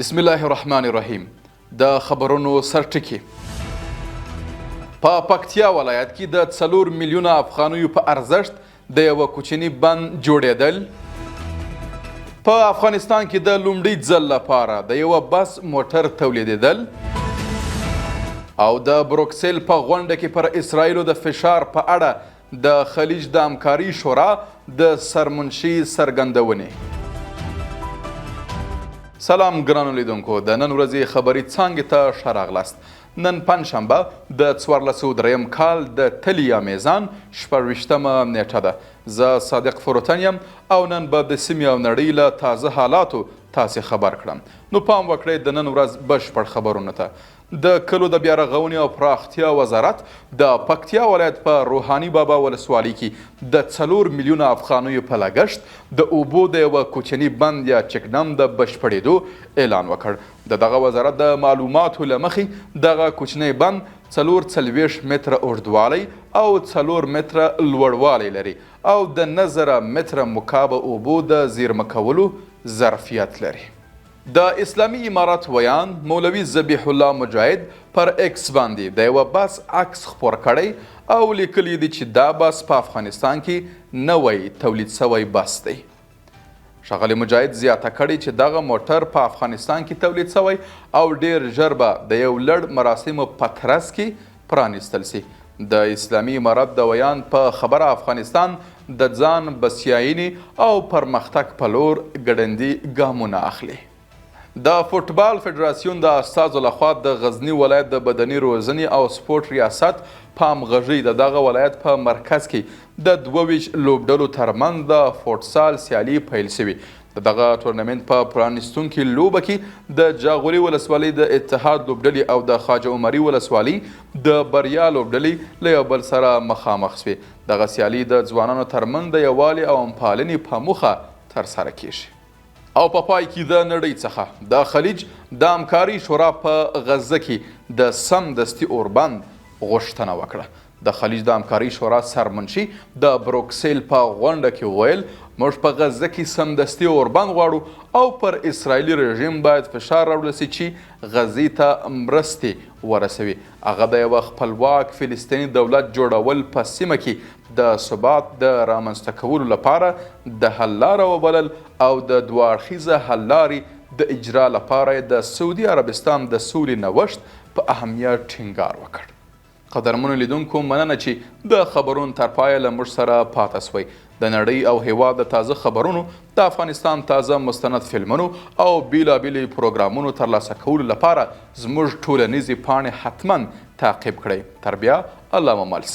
بسم الله الرحمن الرحیم. د خبرونو سرټکي: په پکتیا ولایت کې د 4 میلیونه افغانیو په ارزښت د یوه کوچني بند جوړېدل، په افغانستان کې د لومړي ځل لپاره د یوه بس موټر تولیدېدل او د بروکسل په غونډه کې پر اسراییلو د فشار په اړه د خلیج د همکاري شورا د سرمنشي څرګندونې. سلام ګرانو لیدونکو، د نن ورځې خبري څانګې ته ښه راغلاست. نن پنجشنبه د 1403 کال د تلې یا میزان 26مه نیټه ده. زه صادق فروتن یم او نن به د سیمې او نړۍ له تازه حالاتو تاسې خبر کړم. نو پام وکړئ د نن ورځ بشپړ خبرونو ته. د کلو د بیارغونې او پراختیا وزارت د پکتیا ولایت په روحاني بابا ولسوالۍ کې د 4 میلیونه افغانیو په لګښت د اوبو د یوه کوچني بند یا چکډم د بشپړېدو اعلان وکړ. د دغه وزارت د معلوماتو له مخې، دغه کوچنی بند 44 متره اوږدوالی او 4 متره لوړوالی لري او د 9000 متره مکعب اوبو د زیرمه کولو ظرفیت لري. د اسلامي امارت ویاند مولوي ذبیح الله مجاهد پر ایکس باندې د یوه بس عکس خپور کړی او لیکلي دي چې دا بس په افغانستان کې نوی تولید شوی بس دی. ښاغلي مجاهد زیاته کړې چې دغه موټر په افغانستان کې تولید شوی او ډیر ژر به د یو لړ مراسمو په ترڅ کې پرانیستل شي. د اسلامي امارت د ویاند په خبره، افغانستان د ځان بسیاینې او پرمختګ په لور ګړندي ګامونه اخلي. د فوټبال فدراسیون د استازو لخوا د غزني ولایت د بدني روزنې او سپورټ ریاست په همغږۍ د دغه ولایت په مرکز کې د 22 لوبډلو ترمنځ د فوټسال سیالي پیل شوې. د دغه ټورنمنت په پرانیستونکي لوبه کې د جاغوري ولسوالۍ د اتحاد لوبډلې او د خواجه عمري ولسوالۍ د بریا لوبډلې له یو بل سره مخامخ شوې. دغه سیالي د ځوانانو ترمنځ د یووالي او همپالنې په موخه ترسره کیږي. او په پای کې د نړۍ څخه: د خلیج د همکارۍ شورا په غزه کې د سمدستي اوربند غوښتنه وکړه. د خلیج د همکارۍ شورا سرمنشي د بروکسل په غونډه کې وویل، موږ په غزه کې سمدستي اوربند غواړو او پر اسرایلی رژیم باید فشار راوړل شي چې غزې ته مرستې ورسوي. هغه د یوه خپلواک فلسطیني دولت جوړول په سیمه کې د ثبات د رامنځته کولو لپاره د حل لاره وبلل او د دوه اړخیزه حل لارې د اجرا لپاره د سعودي عربستان د سولې نوښت په اهمیت ټینګار وکړ. قدرمنو لیدونکو، مننه چې د خبرونو تر پایه له موږ سره پاته سوئ. د نړۍ او هیواد د تازه خبرونو، د افغانستان تازه مستند فلمونو او بیلابیلې پروګرامونو ترلاسه کولو لپاره زموږ ټولنیزې پاڼې حتما تعقیب کړئ. تر بیا، الله مو مل.